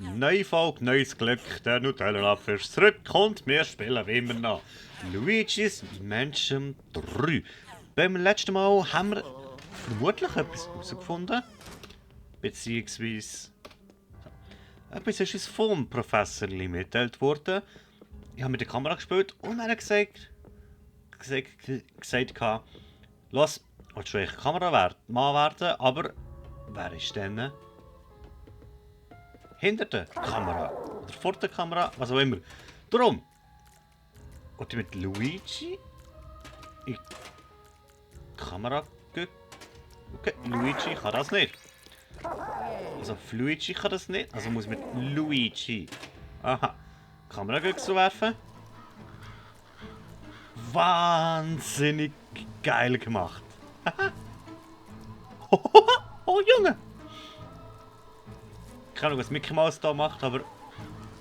Neue Folge, neues Glück. Der Nutella-Apfel ist zurück und wir spielen wie immer noch Luigi's Mansion 3. Beim letzten Mal haben wir vermutlich etwas herausgefunden. Beziehungsweise etwas ist uns vom Professor Lee mitteilt worden. Ich habe mit der Kamera gespielt und er hat gesagt, los, willst du eigentlich Kameramann werden, aber wer ist denn hinter der Kamera oder vor der Kamera, was auch immer. Darum, und mit Luigi in die Kamera gehen. Okay, Luigi kann das nicht. Also Luigi kann das nicht, also muss mit Luigi. Aha, Kamera zu werfen. Wahnsinnig geil gemacht. Oh Junge! Keine Ahnung, was Mickey Mouse da macht, aber...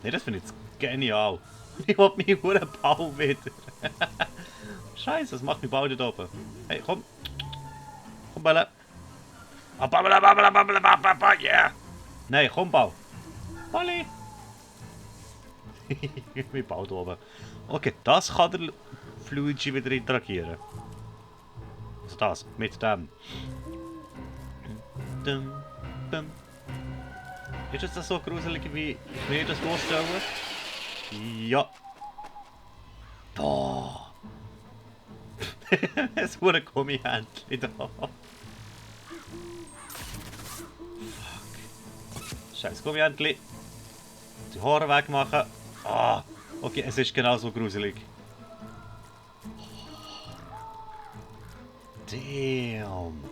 Ne, das finde ich jetzt genial. Ich will meinen huren Bau wieder. Scheiße, was macht mein Bau da oben? Hey, komm. Komm, Bälle. Yeah! Nein, komm, Bau. Balli. Mein Bau da oben. Okay, das kann der Luigi wieder interagieren. Also das, mit dem. Ist das so gruselig, wie ich mir das vorstelle? Ja. Da. Es wurde ein Gummihändchen da. Fuck. Scheiß Gummihändchen. Die Haare wegmachen. Ah. Okay, es ist genauso gruselig. Damn.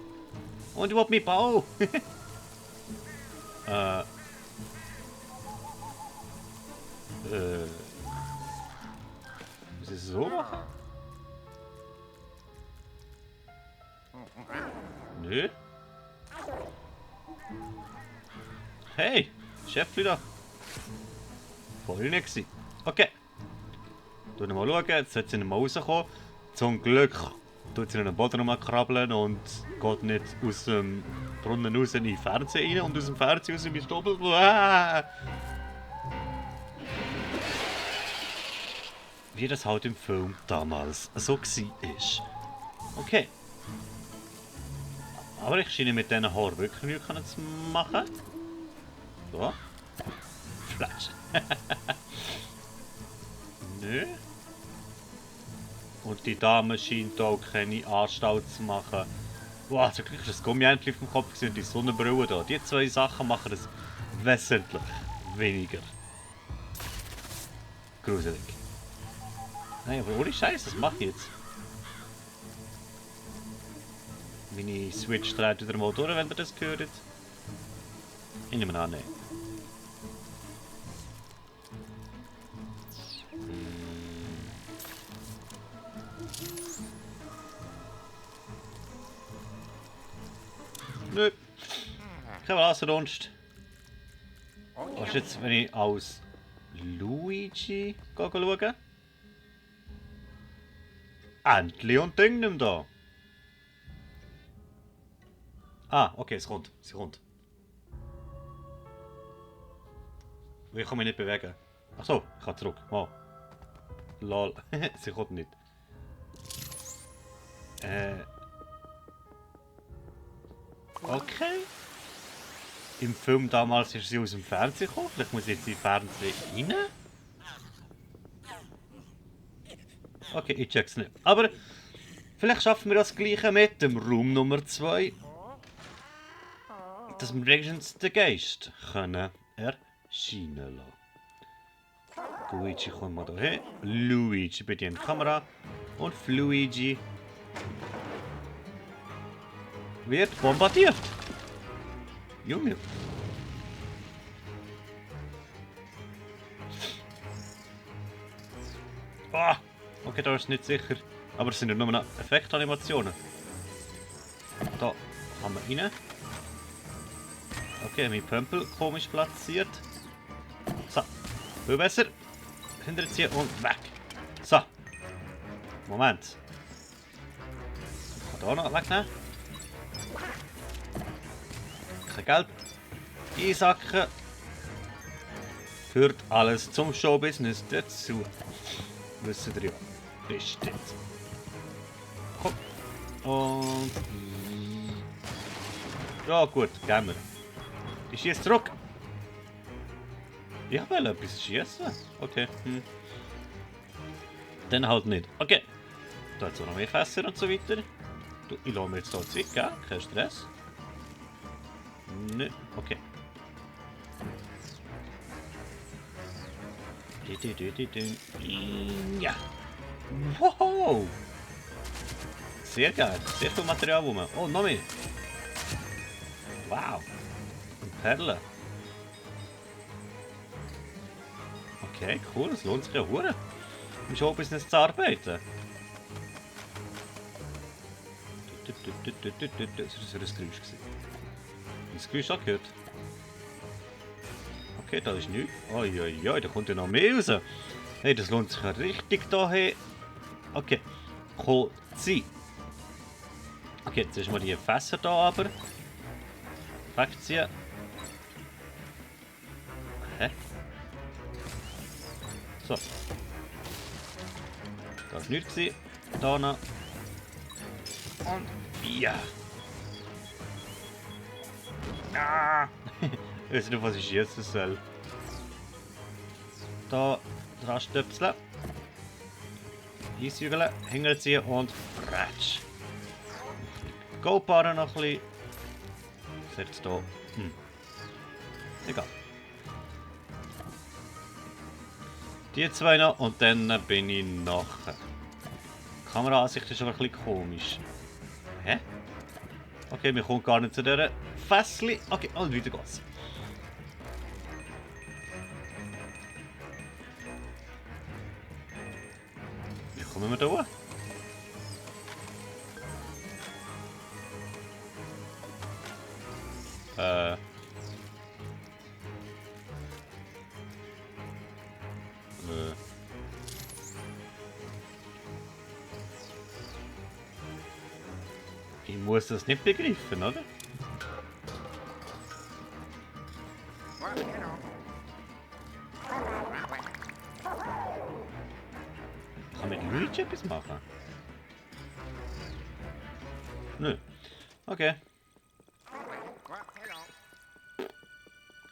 Und ich will meinen Bau. Muss ich es so machen? Nö. Hey, Chef wieder. Voll nicht gewesen. Okay. Mal schauen, jetzt sollte sie nicht mal rauskommen. Zum Glück tut sie in den Boden krabbeln und geht nicht aus dem Brunnen raus in den Fernseher rein und aus dem Fernseher raus in den Stoppel. Wie das halt im Film damals so war. Okay. Aber ich scheine mit diesen Haaren wirklich nichts zu machen. So. Flash. Nö. Und die Dame scheint auch keine Anstalt zu machen. Wow, zum Glück ist das Gummihändchen auf dem Kopf und die Sonnenbrille da. Die zwei Sachen machen es wesentlich weniger gruselig. Nein, aber ohne Scheiß, was mache ich jetzt? Meine Switch dreht wieder mal durch, wenn ihr das hört. Ich nehme an, nein. Nö. Kein Wasserrunst. Was ist jetzt, wenn ich als Luigi schaue? Entli und Ding nimm da. Ah, okay, es kommt. Sie kommt. Ich kann mich nicht bewegen. Achso, ich kann zurück. Mal. Lol. Sie kommt nicht. Okay. Im Film damals ist sie aus dem Fernsehen gekommen. Vielleicht muss ich jetzt in den Fernseher rein. Okay, ich check's nicht. Aber vielleicht schaffen wir das Gleiche mit dem Raum Nummer 2. Dass wir wenigstens den Geist können erscheinen lassen. Luigi kommt mal hierher. Luigi bedient die Kamera. Und Luigi wird bombardiert. Junge. Ah, okay, da ist nicht sicher. Aber es sind ja nur noch Effektanimationen. Da haben wir rein. Okay, mein Pömpel komisch platziert. So, viel besser. Hinterziehen und weg. So. Moment. Ich kann hier noch wegnehmen. Kein Geld. Einsacken. Führt alles zum Showbusiness dazu. Wissen ihr ja. Bestimmt. Komm. Und... Ja gut, gehen wir. Ich schieße zurück. Ich will etwas schießen. Okay. Dann halt nicht. Okay. Da hat es auch noch mehr Fässer und so weiter. Du, ich lasse mir jetzt hier Zeit, gell? Kein Stress. Nö, okay. Ja. Wow. Sehr geil. Sehr viel Material rum. Oh, noch mehr. Wow. Und Perlen. Okay, cool. Es lohnt sich ja hure, im Showbusiness zu arbeiten. Das war ein Geräusch. Das Geräusch auch gehört. Okay, da ist nichts. Oi, da kommt ja noch mehr raus. Hey, das lohnt sich ja richtig da. Hey. Okay, cool. Sie. Okay, jetzt ist mal die Fässer da aber. Wegziehen. Hä? So. Das war nichts. Da noch. Und ja. Ah. Ich weiß nicht, was ich schießen soll. Da dran stöpseln. Einsügeln, Hänger ziehen und ratsch. Go-Paaren noch ein bisschen. Was ist jetzt da? Egal. Die zwei noch und dann bin ich nachher. Die Kameraansicht ist aber ein bisschen komisch. Hä? Okay, wir kommen gar nicht zu dieser Fässli. Okay, und weiter geht's. Wie kommen wir da hoch? Ich muss das nicht begreifen, oder? Kann mit Luigi etwas machen? Nö. Okay.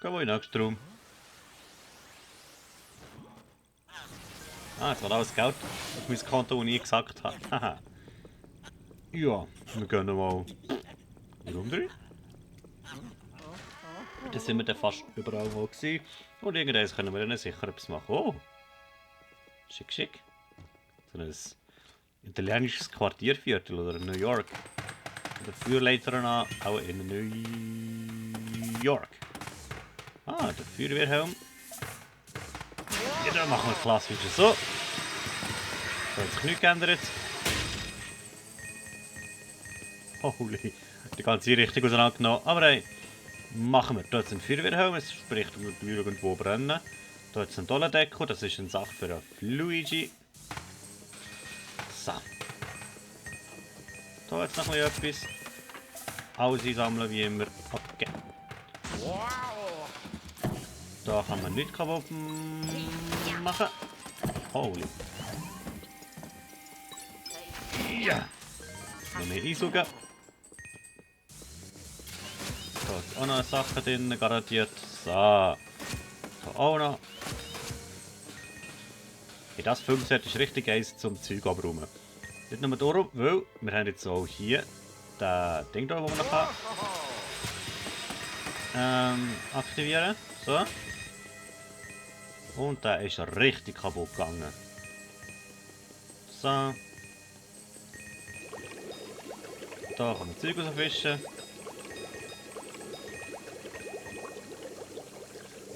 Gehen wir in den nächsten Raum. Ah, jetzt war alles Geld auf mein Konto, das ich gesagt habe. Haha. Ja, wir gehen mal Raum 3. Da sind wir dann fast überall wo gewesen. Und irgendwann können wir dann sicher etwas machen. Oh! Schick, schick. So ein italienisches Quartierviertel oder New York. Der Feuerleiter an, auch in New York. Ah, der Feuerwehrhelm. Ja, dann machen wir klassisch so. Da hat sich nichts geändert. Holy, die ganze Richtung auseinandergenommen. Aber hey, machen wir. Da ist ein Feuerwehrhelm, es spricht irgendwo brennen. Da ist ein Dollendeckel, das ist eine Sache für Luigi. So. Da jetzt noch etwas. Alles einsammeln wie immer. Okay. Da kann man nichts kaputt machen. Holy. Ja. Noch mehr einsaugen. Da ist auch noch eine Sache drin, garantiert. So. So auch noch. Hey, das Filmset ist richtig eins zum Zeug abräumen. Nicht nur darum, weil wir haben jetzt auch hier das Ding da, wo man noch aktivieren. So. Und der ist richtig kaputt gegangen. So. Da kann man Zeug rausfischen.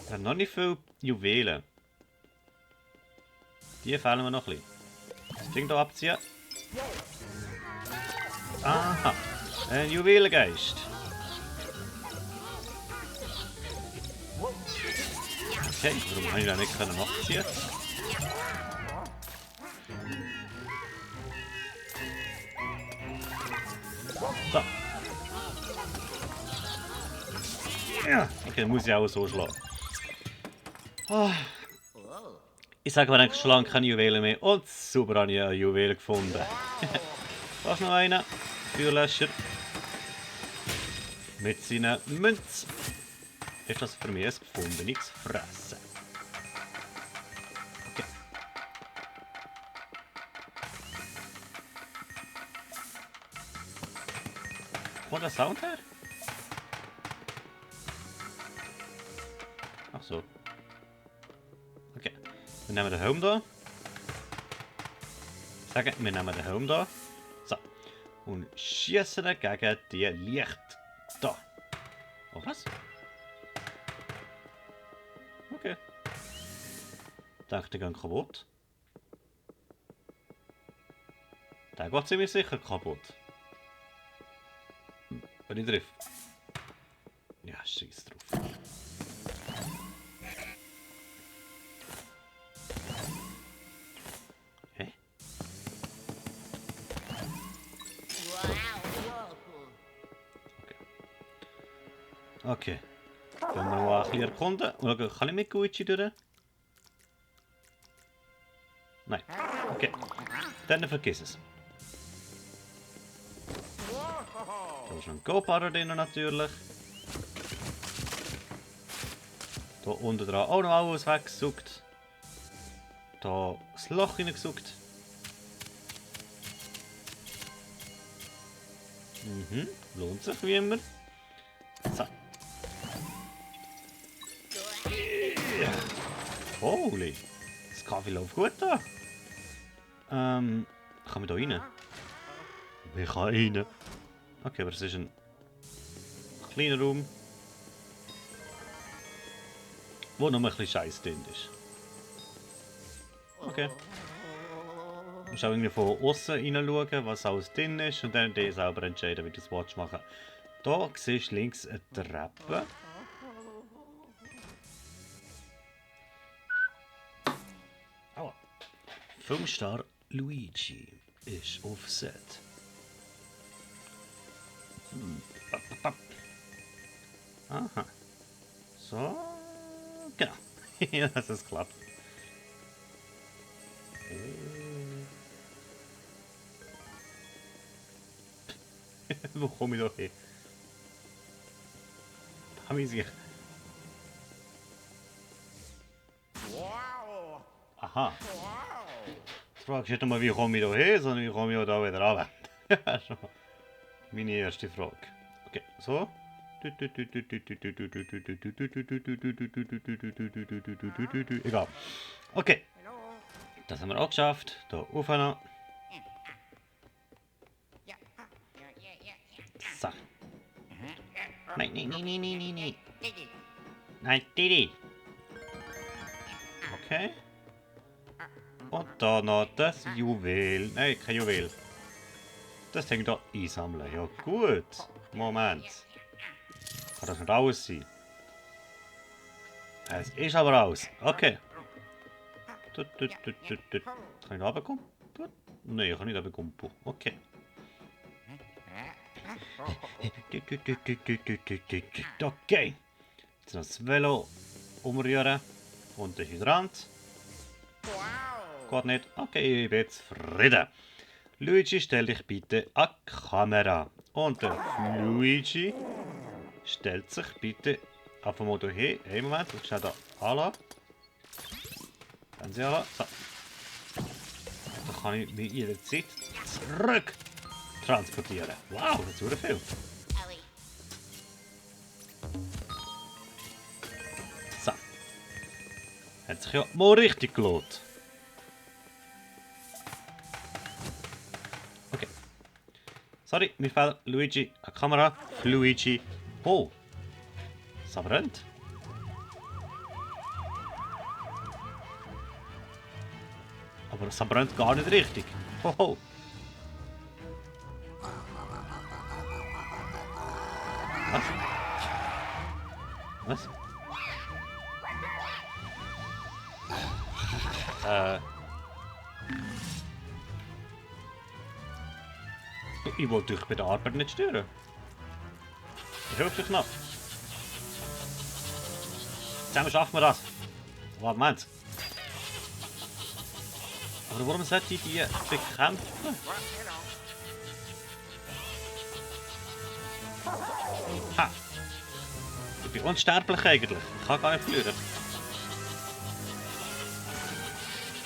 Wir haben noch nicht viele Juwelen. Die fehlen mir noch ein bisschen. Das Ding hier abziehen. Aha, ein Juwelengeist. Okay, warum habe ich da nicht abziehen? So. Ja, okay, muss ich auch so schlagen. Ah, ich sage mir eigentlich schon lange keine Juwelen mehr. Und super habe ich eine Juwel gefunden. Da ist noch einer. Feuerlöscher. Mit seinen Münzen. Ist das für mich ein gefundenes Fressen. Okay. Wo der Sound her? Ach so. Okay. Wir nehmen den Helm da. Sagen, wir nehmen den Helm da. So. Und schießen gegen die Licht. Da. Oh, was? Okay. Ich dachte, die gehen kaputt. Der geht ziemlich sicher kaputt. Wenn ich triff. Ja, scheiß drauf. Hä? Okay. Gehen wir mal ein bisschen erkunden. Schauen, kann ich mit Gucci durch? Nein. Okay. Dann vergiss es. Da ist ein Go-Parer drin natürlich. Da unten dran auch noch alles weggesucht. Da das Loch hineingesucht. Mhm, lohnt sich wie immer. So. Holy! Das Kaffee läuft gut da. Kann man da rein? Ich kann rein. Okay, aber es ist ein kleiner Raum, wo noch ein bisschen Scheiß drin ist. Okay. Du musst auch irgendwie von außen reinschauen, was alles drin ist und dann dir selber entscheiden, wie du das machen willst. Da siehst du links eine Treppe. Aua. Filmstar Luigi ist auf Set. Aha. So. Genau. Ja, dass es klappt. Wo komme ich da hin? Da bin ich sicher. Aha. Jetzt fragst du nicht einmal, wie komme ich da hin, sondern wie komme ich da wieder runter. Das ist meine erste Frage. Okay, so. Egal. Okay. Das haben wir auch geschafft. Da rauf noch. So. Nein, nein, nein, nein, nein, nein. Nein, Didi. Okay. Und da noch das Juwel. Nein, kein Juwel. Das Ding da einsammeln. Ja gut. Moment. Kann das nicht raus sein? Es ist aber raus. Okay. Kann ich da runterkommen? Nein, ich kann nicht runterkommen. Okay. Okay. Jetzt noch das Velo umrühren. Und der Hydrant. Geht nicht. Okay, ich bin jetzt zufrieden. Luigi, stell dich bitte an die Kamera. Und der Luigi stellt sich bitte auf dem Motor hin. Hey, Moment, ich schnell da anlassen. Dann sie anlassen. So. Dann kann ich mich jederzeit zurück transportieren. Wow, das ist super viel. So. Hat sich ja mal richtig gelohnt. Okay. Sorry, mir fehlt Luigi an die Kamera. Luigi. Oh. Es brennt. Aber es brennt gar nicht richtig. Hoho. Was? Was? Ich wollte euch bei der Arbeit nicht stören. Ich helfe euch knapp. Zusammen schaffen wir das. Was meinst du? Aber warum sollte ich die bekämpfen? Ha! Ich bin unsterblich eigentlich. Ich kann gar nicht verlieren.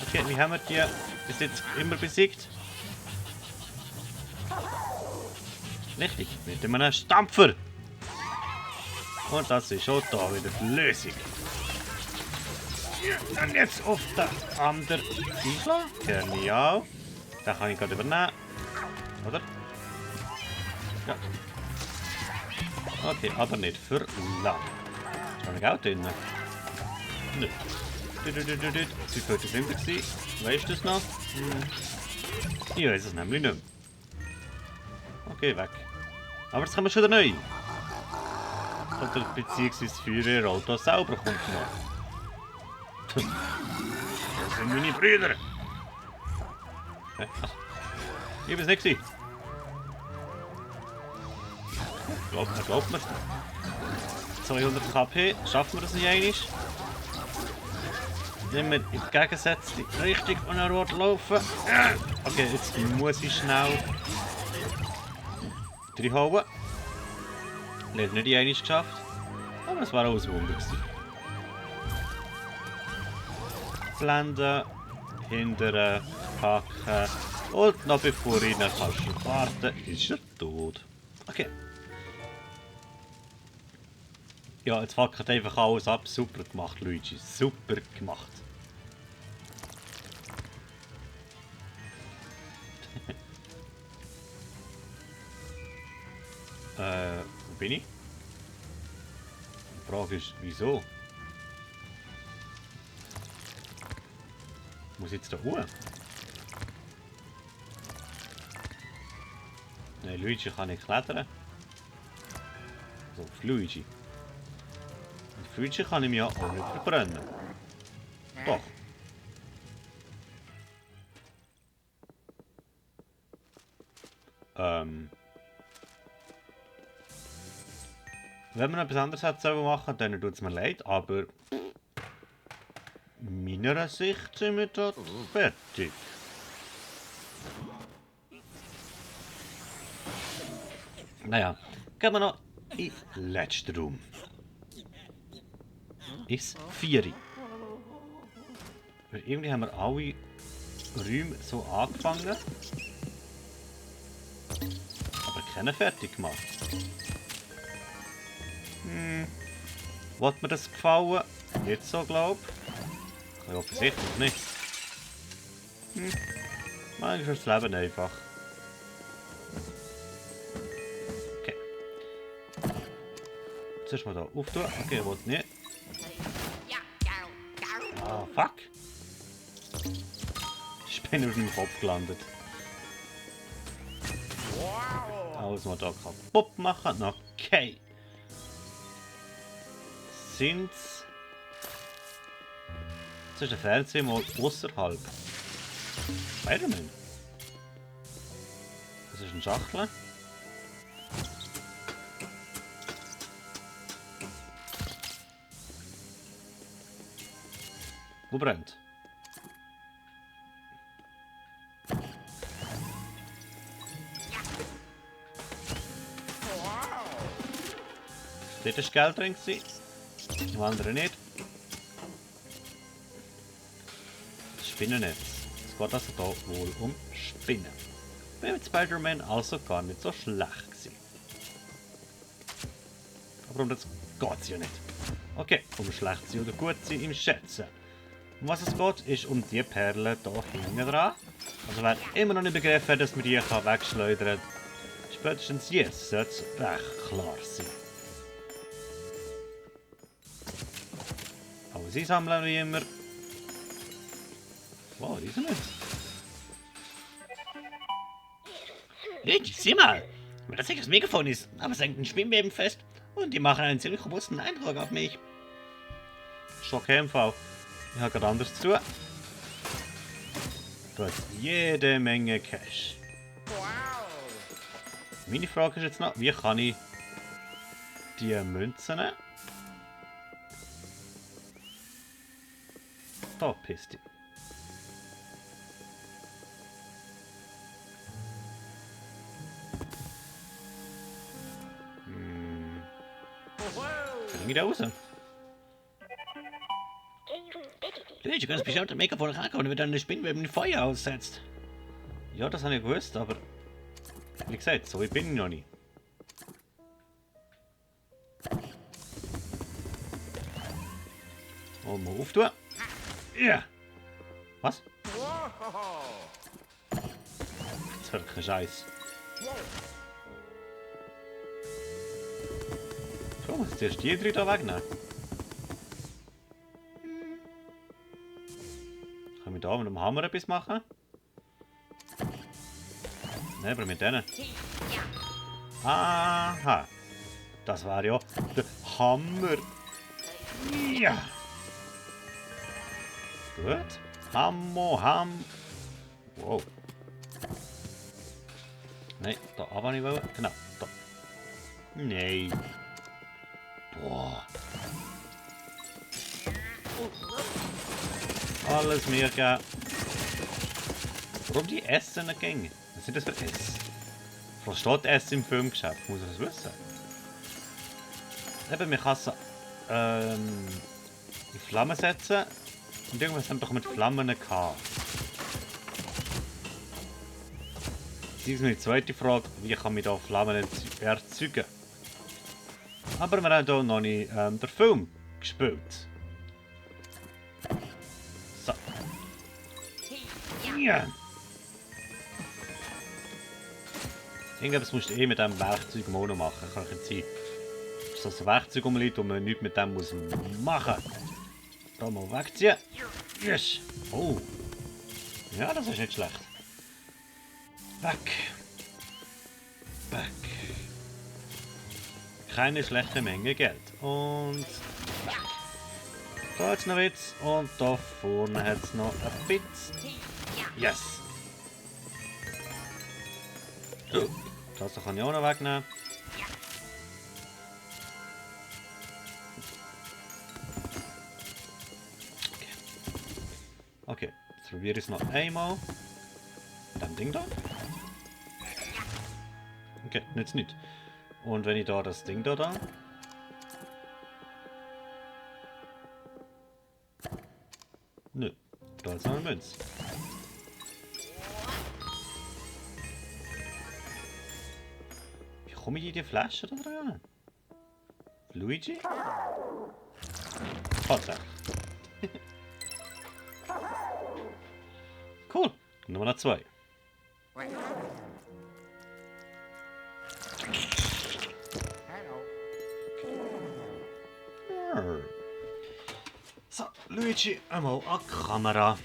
Okay, wie haben wir die bis jetzt immer besiegt? Richtig, mit einem Stampfer. Und das ist schon da wieder die Lösung. Und jetzt auf den anderen einschlagen. Genial. Den kann ich gerade übernehmen. Oder? Ja. Okay, aber nicht für lang. Kann ich auch drinnen? Nö. Sie war heute simpel gewesen. Weißt du das noch? Ich weiß es nämlich nicht mehr. Okay, weg. Aber jetzt kommen schon wieder neu. Oder beziehungsweise das Feuerwehrauto selber kommt noch. Das sind meine Brüder. Ach, ich war es nicht gewesen. Glaubt mir. 200 KP, schaffen wir das nicht einmal? Nehmen wir in die gegengesetzte Richtung und er wird laufen. Okay, jetzt muss ich schnell reinhauen. Nicht einmal geschafft. Aber es war auch ein Wunder gewesen. Blenden, hindern, packen und noch bevor ich ihn kannst warten, ist er tot. Okay. Ja, jetzt fackert einfach alles ab. Super gemacht, Luigi. Super gemacht. Wo bin ich? Die Frage ist, wieso? Muss ich jetzt da hoch? Nein, Luigi kann nicht klettern. So, auf Luigi. Und Luigi kann ich mich ja auch nicht verbrennen. Doch. Wenn man etwas anderes hätte machen, dann tut es mir leid, aber meiner Sicht sind wir dort fertig. Naja, gehen wir noch in den letzten Raum. Ins 4. Irgendwie haben wir alle Räume so angefangen, aber keinen fertig gemacht. Wollt mir das gefallen? Nicht so, glaub ich. Ja, offensichtlich nicht. Manchmal ist das Leben einfach. Okay. Zuerst mal da auftun. Okay, ich wollte nicht. Ah, fuck. Ich bin auf meinem Kopf gelandet. Alles mal da kaputt machen. Okay. Sind's. Das ist ein Fernseher mal außerhalb. Spider-Man. Das ist ein Schachtel. Wo brennt? Dort war Geld drin. Im anderen nicht. Das Spinnennetz. Es geht also hier wohl um Spinnen. Wäre mit Spider-Man also gar nicht so schlecht gewesen. Aber um das geht es ja nicht. Okay, um schlecht sein oder gut sein im Schätzen. Um was es geht, ist um die Perle hier hinten dran. Also wer immer noch nicht begriffen hat, dass man die wegschleudern kann, spätestens jetzt sollte es recht klar sein. Aber sie sammeln wie immer. Wow, die sind nicht. Hey, sieh mal! Das ist das Megafon ist, aber es hängt ein Spinnweben fest und die machen einen ziemlich robusten Eindruck auf mich. Schon okay im Fall. Ich habe gerade anders zu tun. Du hast jede Menge Cash. Meine Frage ist jetzt noch, wie kann ich die Münzen Da, Piste. Kann ich da raus? Du kannst bestimmt ein Megafon rankommen, wenn du eine Spinnwebe mit Feuer aussetzt. Ja, das habe ich gewusst, aber wie gesagt, so weit bin ich noch nicht. Und mal auftun. Ja! Was? Das wird kein Scheiß. So, muss ich zuerst die drei da wegnehmen. Können wir da mit dem Hammer etwas machen? Nein, aber mit denen. Aha! Das war ja der Hammer. Ja! Gut. Ham. Wow. Nein, da aber nicht wollen. Genau, da. Nein. Boah. Alles mir geben. Warum die Essen nicht gehen? Was sind das für Essen? Versteht Essen im Filmgeschäft? Muss ich das wissen? Eben, wir können es in Flammen setzen. Und irgendwas haben wir doch mit Flammen gehabt. Das ist meine zweite Frage, wie kann man da Flammen erzeugen? Aber wir haben hier noch nicht den Film gespielt. So. Ja. Irgendwas musst du mit diesem Werkzeug mal noch machen. Kann nicht sein, dass das ein Werkzeug rumliegt und man nichts mit dem muss machen. Da mal wegziehen. Yes. Oh. Ja, das ist nicht schlecht. Weg. Weg. Keine schlechte Menge Geld. Und weg. Da hat es noch Witz. Und da vorne hat es noch ein bisschen. Yes. So. Das kann ich auch noch wegnehmen. Okay, jetzt probiere ich es noch einmal. Mit dem Ding da. Okay, nützt nicht. Und wenn ich da das Ding da. Nö, da ist noch eine Münze. Wie komme ich in die Flasche da drin? Luigi? Tatsächlich. Cool. Nummer 2. So, Luigi, einmal an die Kamera.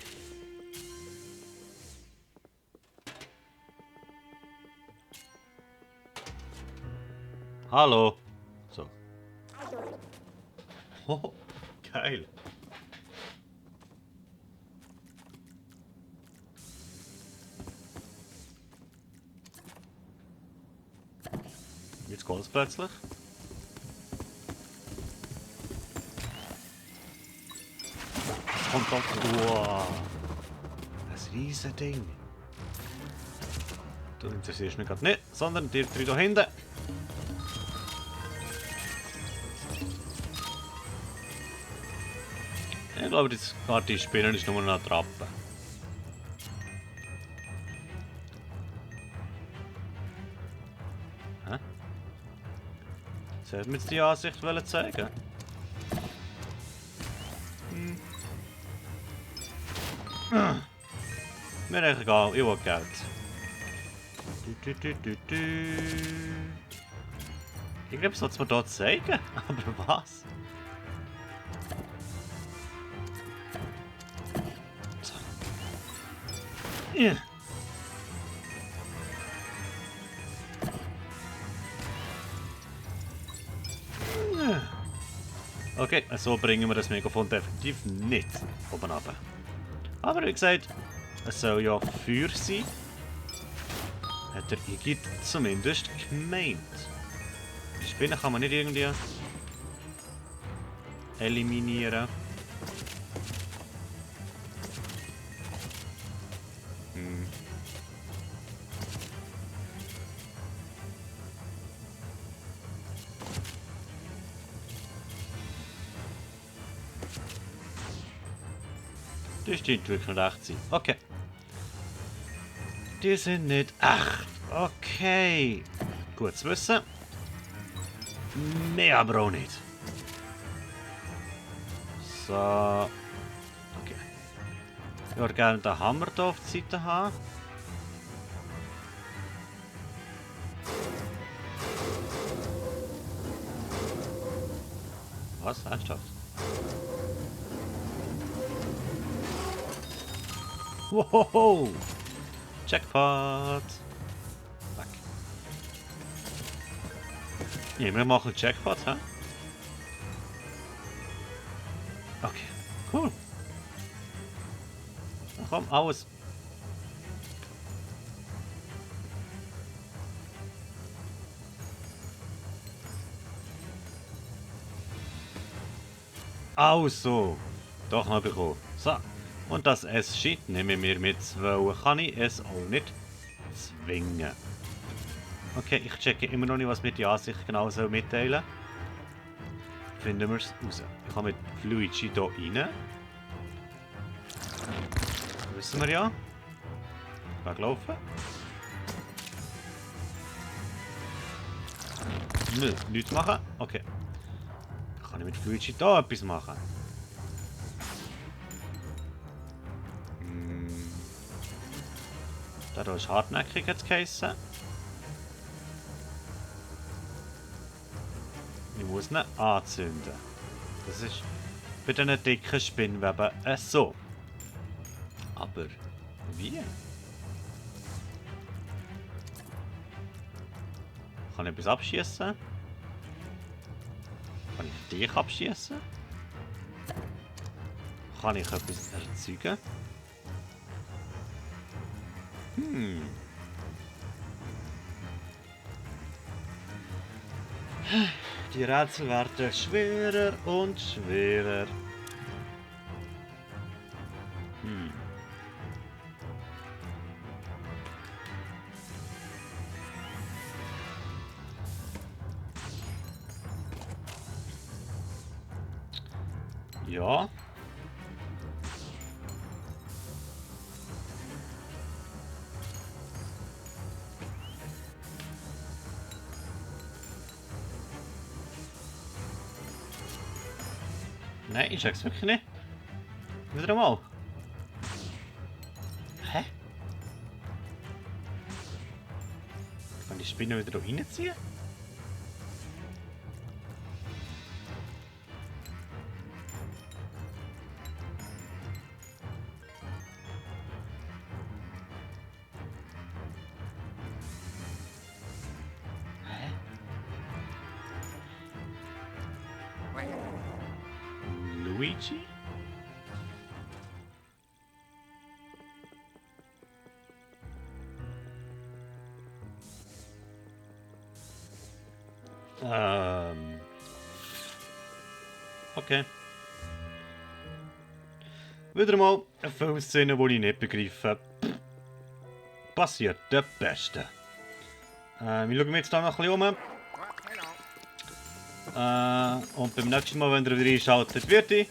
Hallo. So. Oh, geil. Jetzt geht es plötzlich. Es kommt doch. Wow. Ein riesen Ding. Du interessierst mich gerade nicht, sondern die drei da hinten. Ich glaube, die Spinne ist nur noch eine Trappe. Hä? Sollte mir jetzt die Ansicht zeigen? Mir echt egal, ich will Geld. Ich glaube, es soll es mir dort zeigen. Aber was? So. Ja. Okay, so bringen wir das Megafon definitiv nicht oben runter. Aber wie gesagt, es soll ja Feuer sein. Hat der Iggy zumindest gemeint. Die Spinne kann man nicht irgendwie eliminieren. Die stimmt wirklich nicht echt sein. Okay. Die sind nicht echt. Okay. Gut zu wissen. Mehr aber auch nicht. So. Okay. Ich würde gerne den Hammer hier auf die Seite haben. Was? Ernsthaft? Wow! Jackpot! Zack. Ja, wir machen Jackpot, hä? Okay, cool. Na komm, alles. Also, doch noch bekommen. So, und das S-Shit nehmen wir mit, weil kann ich es auch nicht zwingen. Okay, ich checke immer noch nicht, was mir die Ansicht genau soll mitteilen. Finden wir es raus. Ich kann mit Luigi hier rein. Wissen wir ja. Weglaufen. Nö, nichts machen. Okay. Kann ich mit Luigi da etwas machen? Da ist hartnäckig jetzt geheissen. Ich muss ihn anzünden. Das ist bei diesen dicken Spinnweben so. Aber wie? Kann ich etwas abschießen? Kann ich dich abschießen? Kann ich etwas erzeugen? Die Rätsel werden schwerer und schwerer. Ja. Nein, ich check's wirklich nicht. Wieder einmal. Hä? Kann die Spinne wieder da reinziehen? Luigi? Okay. Wieder mal eine Filmszene, die ich nicht begreife. Passiert der Beste. Wir schauen jetzt da noch ein bisschen um. Und beim nächsten Mal, wenn ihr wieder einschaltet, wird ich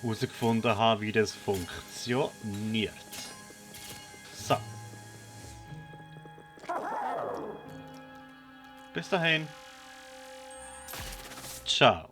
herausgefunden haben, wie das funktioniert. So. Bis dahin. Ciao.